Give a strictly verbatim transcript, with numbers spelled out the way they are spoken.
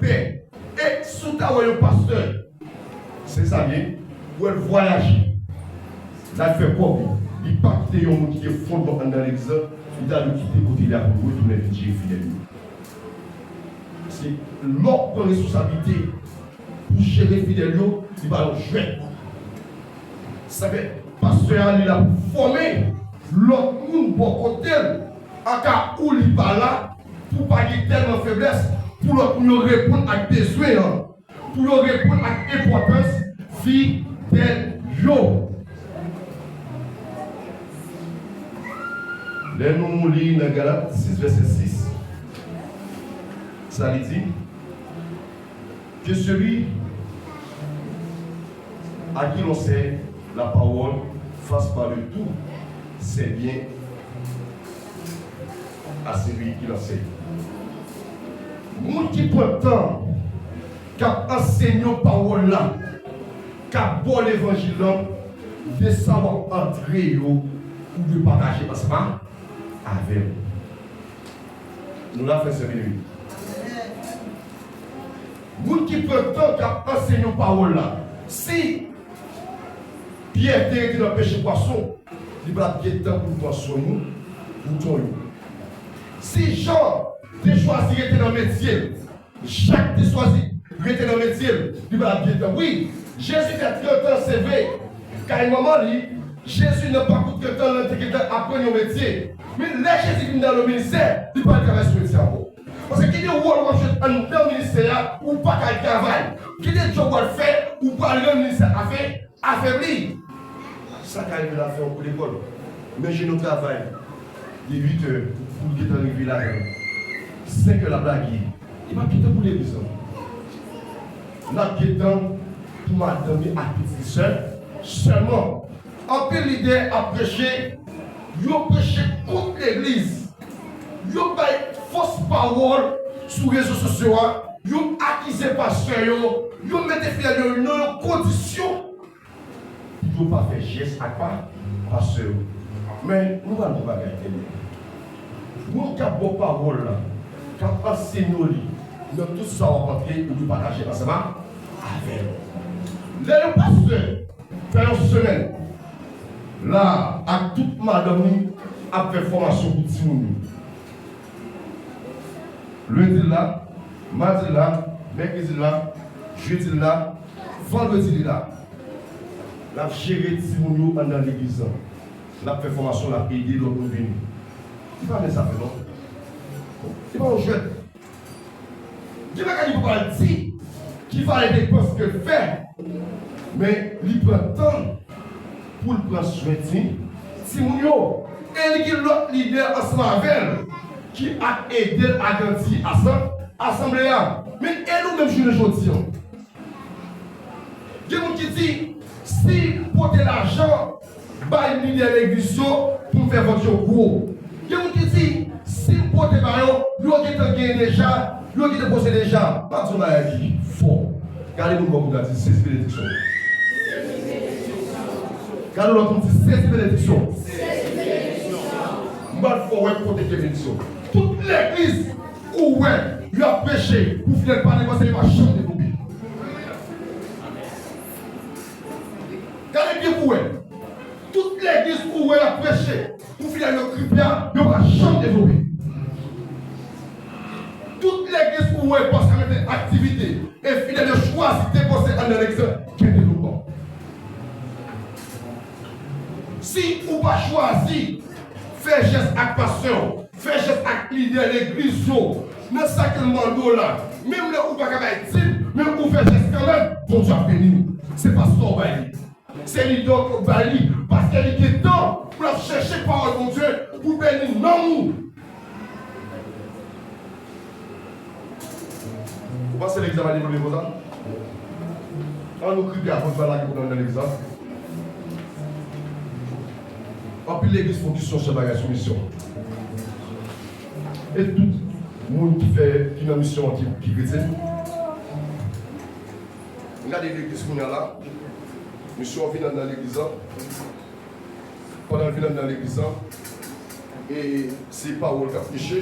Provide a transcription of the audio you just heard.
pè. E si w ta wè yon pastè, se sa byen, pou l vwayaje, l al fè kòb li, li pa kite yon moun ki gen fondman anndan legliz la, li ta dwe kite kote li a pou l retounen vin jere fidèl yo. Paske lè w pran responsablite pou jere fidèl yo, li pa yon jwèt. Sa fè, pastè a, li la pou fòme lòt moun bò kote l, aka ou li pa la, pou pa gen tèlman feblès, pou lòt moun yo reponn ak bezwen an, pou yo reponn ak enpòtans fidèl yo. Lè nou li nan Galat sis vèsè sis, sa li di, que celui à qui l'on sait la parole fasse par le tout ses biens à celui qui l'enseigne. Moun ki pran tan, k ap ansenye w pawòl la, k ap ba w levanjil lan, de sa w ap antre yo, ou dwe pataje ansanm avè l. Nou la, frè, sè, byeneme. Moun ki pran tan k ap ansenye w pawòl la, si Pyè te rete nan peche pwason, li pa t ap gen tan pou l pran swen nou, mouton yo. Si Jan te chwazi rete nan metye l, Jak te chwazi rete nan metye l, li pa t ap gen tan. Wi, Jezi fè trant an, se vre, kay manman li, Jezi nan pakou trant an, li te gentan aprann yon metye. Men lè Jezi vin nan le ministè, li pa al travay sou metye a ankò. Paske gen de wòl w ap jwe anndan ministè a, ou pa ka al travay. Gen de djòb w al fè, ou pral rann ministè a fè, afebli. Sa ka rive l ap fè yon kou lekòl. Men jwenn yon travay de uit è pou l gentan rive ladan l. Senk è l ap lage. Li p ap gentan pou legliz lan. L ap gentan pou madanm li ak pitit li sèl, sèlman. Anpil lidè ap preche, yo preche kont legliz. Yo bay fòs pawòl sou rezo sosyo a, yo akize pastè yo, yo mete fidèl yo nan yon kondisyon pou yo pa fè jès ak pa, pastè yo. Men, nou pral di yon bagay, tèlman. Moun k ap ba w pawòl la, k ap ansenye w li, nan tout sa w ap antre, ou dwe pataje ansanm avè l. Lè yon pastè fè yon semèn la ak tout madanm li ap fè fòmasyon pou timoun yo. Lendi l la, madi l la, mèkredi l la, jedi l la, vandredi li la. L ap jere timoun yo anndan legliz lan. L ap fè fòmasyon, l ap ede lòt moun vini. Li pa bèl zafè non. Li pa yon jwèt. Gen bagay li poko al di ki valè depans ke l fè, men li pran tan pou l pran swen ti, timoun yo. E li gen lòt lidè ansanm avè l ki ap ede l agrandi asan-, asanble a. Men e nou menm jounen jodi an? Gen moun ki di, si m pote lajan bay lidè legliz yo pou m fè vant yo gwo. Gen moun ki di, si m pote ba yo, yo gentan genyen deja, yo gentan poze deja. M ap di yon bagay ki fò. Gade moun bò kote w la, di, sezi benediksyon. Gade lòt moun, di, sezi benediksyon. M pral fè w wè kote ki gen benediksyon. Tout legliz ou wè y ap preche pou fidèl pa depanse, yo pa janm devlope. Gade byen pou wè. Tout legliz ou wè y ap preche pou fidèl yo kripe a, yo pa janm devlope. Tout legliz ou wè pastè mete aktivite e fidèl yo chwazi depanse anndan legliz la, gen devlopman. Si ou pa chwazi fè jès ak pastè w, fè jès ak lidè legliz yo, nan sa ke l mande w la, menm lè ou pa ka bay dim, men ou fè jès kanmenm, Bondye ap beni w. Se pastè w bay li. Se lidè w k bay li, paske li gen tan pou l ap chèche pawòl Bondye pou beni nanm ou. Ou panse legliz la pa devlope konsa? An nou kripe a, Bondye pa lage pwogram nan legliz la. Anpil legliz fokis yon sèl bagay, sou misyon. E tout moun ki fè, ki nan misyon an, ki, ki kretyen. M gade legliz kounye a la. Misye vin anndan legliz la. Pandan l vin anndan legliz la, e se pawòl k ap preche.